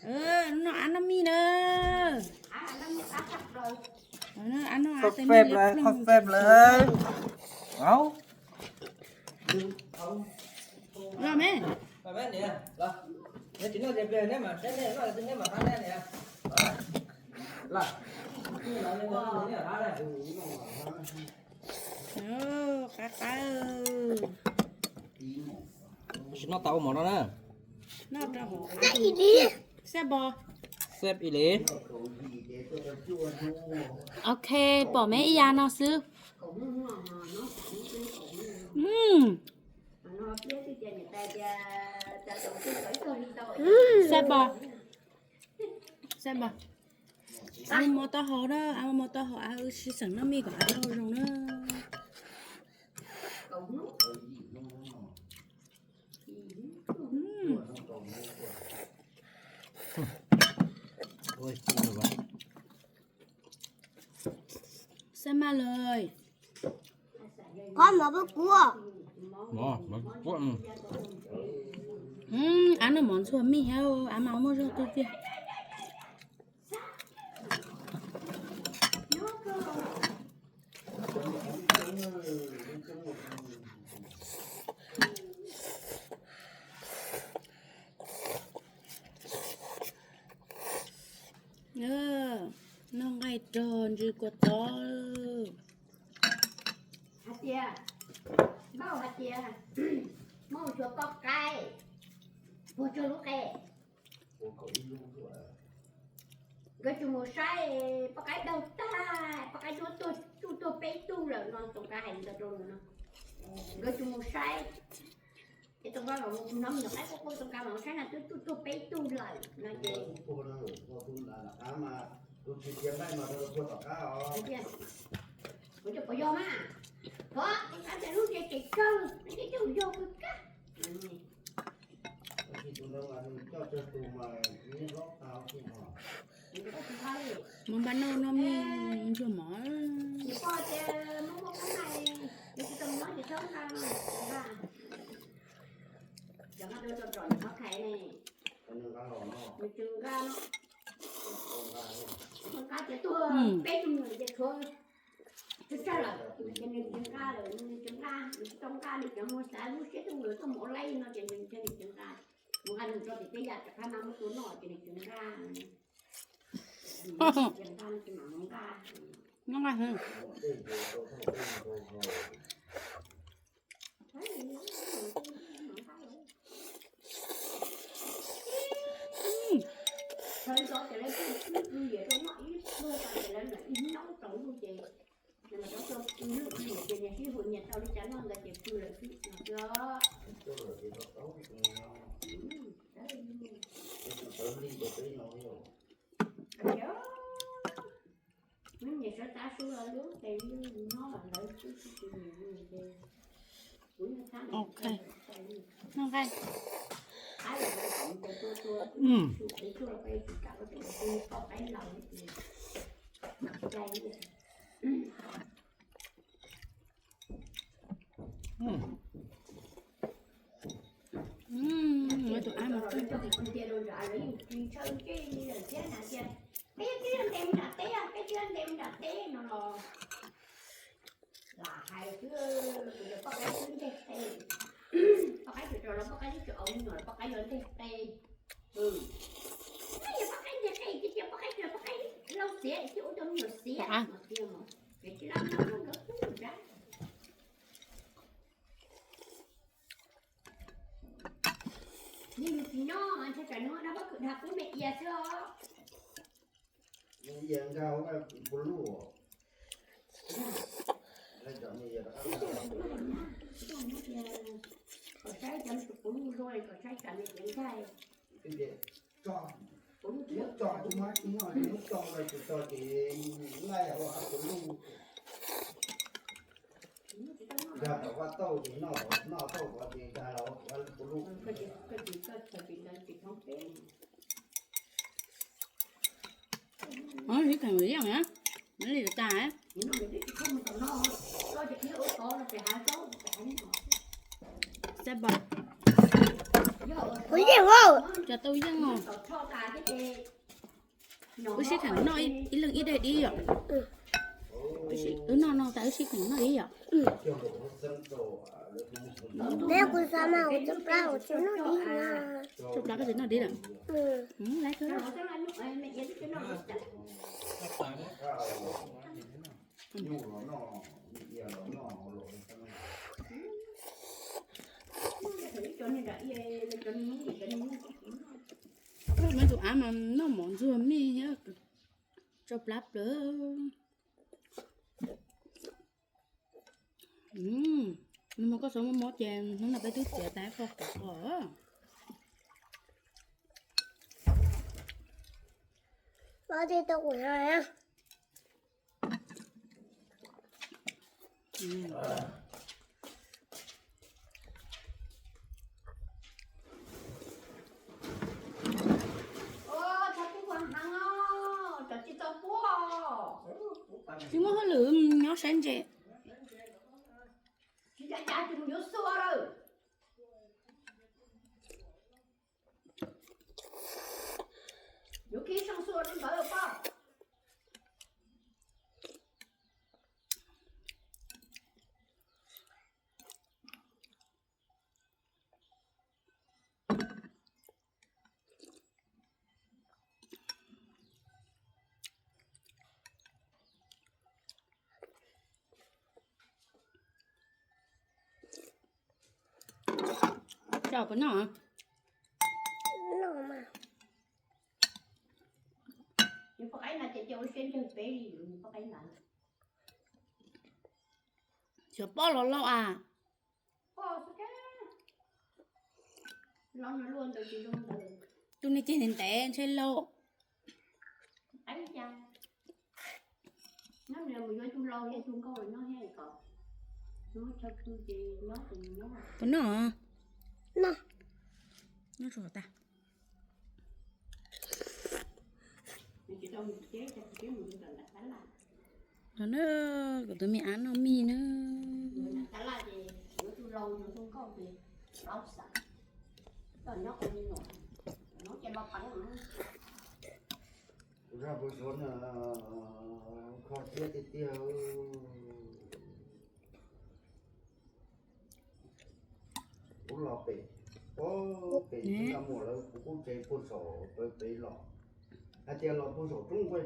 Noj av noj mij na. Kho feb lawm, kho feb lawm. Au. Los me. Qab qab. Tsis noj tau ua mov no na. Noj rau hauv. Xab pom. Xab ib li. Ok, pom me ib yam no xwb. Xab pom. Xab pom. Av mov taub hau na, av mov taub hau, av sib xeem noj mij kom av taub hau zoo na. Xab maj lawm. Qhov mov pab kuv. Av noj mov ntxhua mij thiab, av mas muaj zog tiag tiag. Noj nqaij rog ntsws kua txob. Hais tias, Npauj hais tias, Hmoob xyuas poj qaib puag tsuag lub qe. Nkawd tsis mus saib poj qaib daug tag, poj qaib twb tuag, tuag peb tug lawm no, Tooj Kab hais li ntawd rau nws no. Nkawd tsis mus saib, ces Tooj Kab los hnov me nyuam qaib quaj quaj, Tooj Kab mas mus saib na, twb tuag, tuag peb tug lawm no ces. Kuv tsis tias nqaij mas rau puag tom qab os. Kuv cov puas yog mas, thov Tooj Kab tias lub ntias ces kawg, ntias coj yog kawg kab. Mus npaj noj noj me ntsuag mov. Nws tsis nqa no, nws tsis nqa, nws tsis nqa ces tuag peb tug me nyuam ces tshuav tsawg tsawg lawm, nws ces nws tsis nqa lawm, nws tsis nqa, nws tsis tau nqa, nws cov mus xav lub siab tuaj mus tuaj mus ua laib no ces nws thiaj li tsis nqa. Mus nqa nws tso tim tej yam rov qab mas muab tua noj ces nws tsis nqa. Nws tsis nqa, nws tsis mam mus nqa. Nqa heev. Sawv ntxov ces lawv pheej pw pw yam rau noj ib pluag tas ces lawv mam ib hnub tsaus ntuj ces lawv mam rov tuaj pw lwj pw yam ces niag sib hu nyias tau li cas noj ntawd ces pw lawm xwb no xwb. Nws niam sawv tav su los lub tes nyob los lawv twb tsis nyiam ces kuv yeej thab noj nqaij. Tus ab no, peb tib ntes nram teb, peb tib ntes nram teb no los lam hais xwb, kuv cov poj qaib twb nteg qe, poj qaib tsis rau los poj qaib twb tsis aus me nyuam, poj qaib yuav nteg qe. Yog poj qaib nteg qe ces cia poj qaib, poj qaib laus xiav thiaj ua tau me nyuam xiav no tiag mas, ces tsis lab no nkawd pub nrab. Yeej tsis nyob, ntshe tsam nws dab pob kws dag pub me ia xwb os. Kom saib cov me tus puv luj zoo, kom saib tsam me cev nkag. Puv luj tso tus mab tsis noj, tus tso ces laij ua puv luj. Nkag tom vaj tauj ces noj, noj tauj pov ces nkag los ua puv luj. Ib theem yeej na, li tas. Xab pom. Kuv yeej os. Cov tau yeej os. Wb sib kheev noj ib leeg ib daim dib yom. Wb noj no tas wb sib kheev noj dib yom. Neb kuv xav mas ua cov plab ua tsis noj dib na. Cov plab koj tsis noj dib lawm. Lawv kawg. Muab tus av mas noj mov ntxuag mij thiab, tsau plab plaws. Nag hmo koj txhob muaj mob ces hnub no peb twb txiav tas koj kav qos. Tsis muaj hauj lwm nyob saib ntses. Coj puas noj? Xyov pob los lauj as. Tus nej ceg ntev ntev ntshe lauj. Puas noj? Noj. Noj tsuag tas. Los na, kuv tus me av noj mij na. Zaj pem suav na, kho siab tiag tiag. Kuv los pem, pem noj muag lawv kuv kuj tsev puag saum pem los. Hais tias los puag saum roob nqaij